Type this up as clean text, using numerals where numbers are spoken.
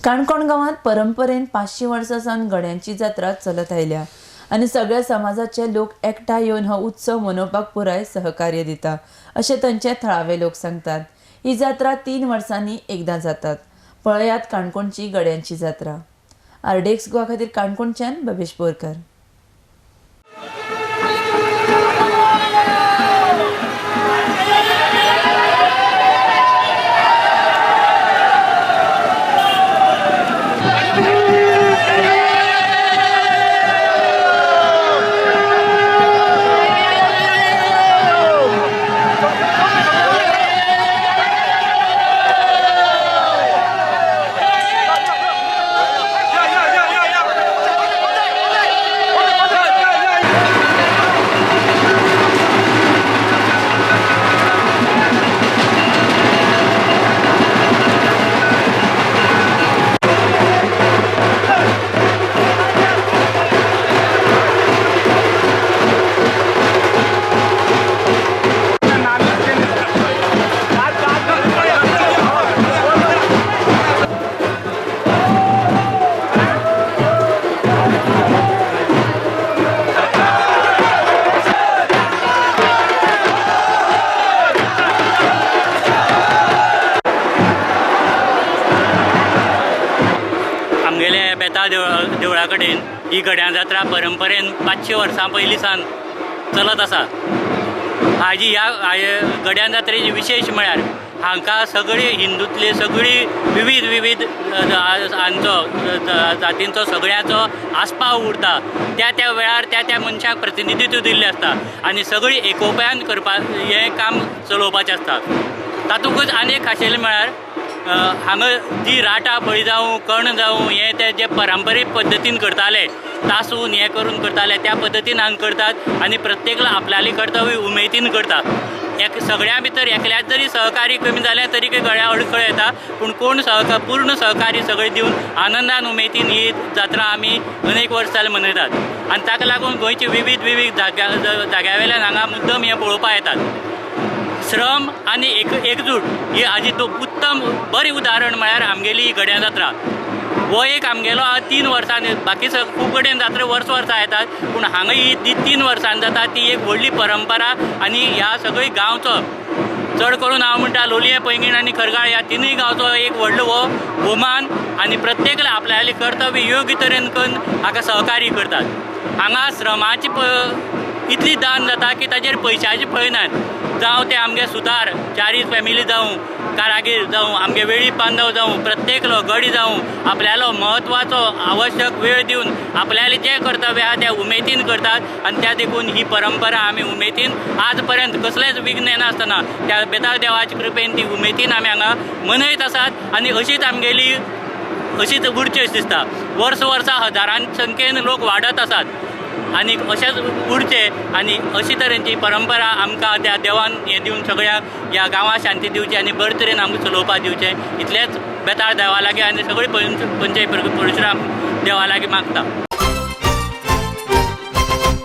काणकोण गांवांत परंपरेन 500 वर्सां सावन गड्यांची जात्रा चलत आयल्या आनी सगळ्या समाजाचे लोक एकठांय येवन हो उत्सव मनोवपाक पुराय सहकार्य दिता अशें थंयचे थळावे लोक सांगतात. ही जात्रा 3 वर्सांनी एकदां जातात. पळयात काणकोणची गड्यांची जात्रा. आरडीएक्स गोवा खातीर काणकोणच्यान भवेश बोरकर. आमगेले बेताळ देवळा कडेन ही गड्यां जात्रा परंपरेन 500 वर्सां पयलीं सावन चलत आसा. हाजी ह्या गड्यां जात्रेची विशेश म्हळ्यार हांकां सगळी हिंदूतली सगळी विविध विविध हांचो जातींचो सगळ्यांचो आस्पाव उरता. त्या त्या वेळार त्या त्या मनशांक प्रतिनिधित्व दिल्लें आसता आनी सगळी एकोप्यान करपा हें काम चलोवपाचें आसता. तातूंतच आनी एक खाशेलें म्हळ्यार हांगा जी राटां बळी जावं कर्ण जावं हें ते जे परंपरीक पद्दतीन करताले तासून हें करून करताले त्या पद्दतीन हांगा करतात आनी प्रत्येकला आपल्याली कर्तव्य उमेदीन करतात. एक सगळ्यां भितर एकल्याच जरी सहकार्य कमी जालें तरी गळ्या अडखळ येता, पूण कोण पूर्ण सहकार्य सगळें दिवन आनंदान उमेदीन ही जात्रा आमी अनेक वर्स जालें मनयतात आनी ताका लागून गोंयचे विविध विविध जाग्या वयल्यान हांगा मुद्दम हें पळोवपाक येतात. श्रम आनी एकजूट ही हाजी उत्तम बरें उदाहरण म्हळ्यार आमगेली गड्यां जात्रा. हो एक आमगेलो 3 वर्सांनी, बाकी खूब कडेन जात्रा वर्स वर्सां येतात, पूण हांगा ही ती 3 वर्सांनी जाता ती एक व्हडली परंपरा आनी ह्या सगळी गांवचो चड करून हांव म्हणटा लोलयें, पैंगीण आनी खरगाळ ह्या 3 गांवचो एक व्हडलो हो भोवमान आनी प्रत्येकला आपल्याले कर्तव्य योग्य तरेन करून हाका सहकार्य करतात. हांगा श्रमाची इतली दान जाता की ताजेर पयशाची पळयनात, जावं ते आमगे सुतार चारीस फॅमिली जावं, कारागीर जावं, आमगे वेळीप बांधव जावं, प्रत्येकलो गडी जावं आपल्यालो म्हत्वाचो आवश्यक वेळ दिवन आपल्याले जें कर्तव्य आहा त्या उमेदीन करतात आनी त्या देखून ही परंपरा आमी उमेदीन आज पर्यंत कसलेंच विघ्न येनासतना त्या बेताळ देवाच्या कृपेन ती उमेदीन आमी हांगा मनयत आसात आनी अशीच आमगेली अशीच उरची अशें दिसता. वर्स वर्सा हजारां संख्येन लोक वाडत आसात आनी अशेंच उरचें आनी अशी तरेची परंपरा आमकां त्या देवान हें दिवन सगळ्यांक ह्या गांवांत शांती दिवची आनी बरे तरेन आमकां चलोवपाक दिवचें इतलेंच बेताळ देवा लागीं आनी सगळी पंच परशुराम देवा लागीं मागता.